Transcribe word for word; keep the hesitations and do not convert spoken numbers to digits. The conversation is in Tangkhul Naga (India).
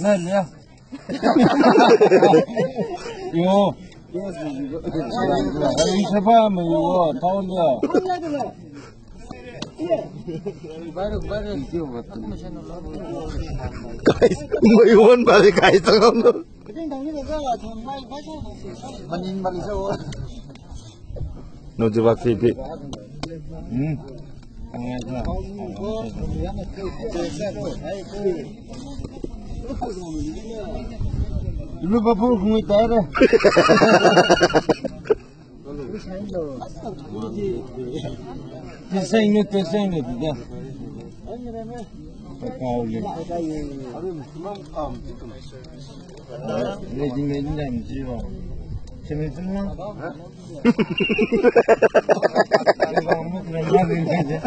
Naliya. Yo. Ai, sapa me yo, tao liya. Guys, mui won bali guys, tangam no. No jawab si pi. Hmm. Lu babu ngui tare. Teseng ne, teseng ne, tida. Pakau le. Lady Maiden dam jiwa. Semi tung ma. Bang muk na ma ring ka je.